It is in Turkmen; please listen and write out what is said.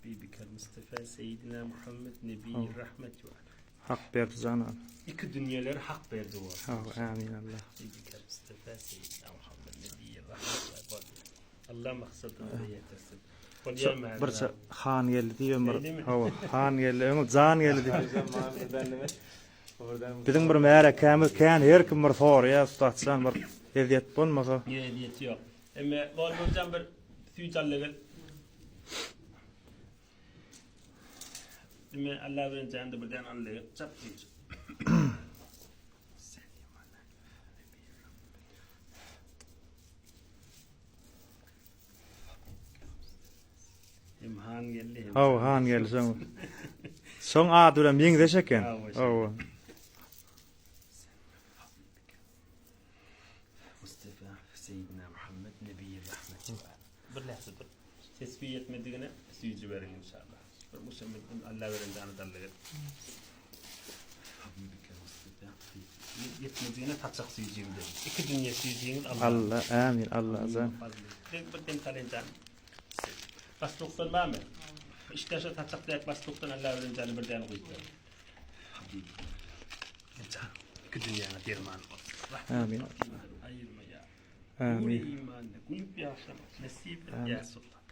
Habibikal Mustafa Seýidina Muhammed Nebi Rahmet we Hak berdi jana. Iki dünýeleri hak berdi bolsun. Haw, amin Allah. Habibikal Mustafa Seýidina Muhammed Nebi Rahmet we Allah maksadyna ýetirsin. Bolýar Bir han geldi diýen bir. Hawa, han geldi, öňe jan geldi diýip. Biziň bir märekämiz kän her kim bir soraýar ussatjan bir ezýet bolmasa. Ýok ezýeti ýok. Emme Bolmurjan bir süýt al gel. Emme Allah bilen janda birden al gel. Çap süýt. Hem han geldi hem. Hawa, han geldi soň. Soň ady bilen meňzeş eken. Hawa. Mustafa Seyyidina Muhammed Nebi Rahmet. Bir lahza dur. Tesbih ýetmedigine süýji beriň inşallah. Bir Muhammed Allah beren jany dallygy. Ýetmedigine saçak süýjüň beriň. Iki dünýe süýjüňiz Allah. Allah, amin, Allah jan. Bir dem salyň jan. Baslukdan barmy? İşte şu saçak däk baslukdan Allah bilen jany bir däne guýup ber. Jan, iki dünýäňe derman bolsun. Amin. Aýyrma ýa. Amin. Imanla gülüp ýaşamak nesip et ýa Sultan.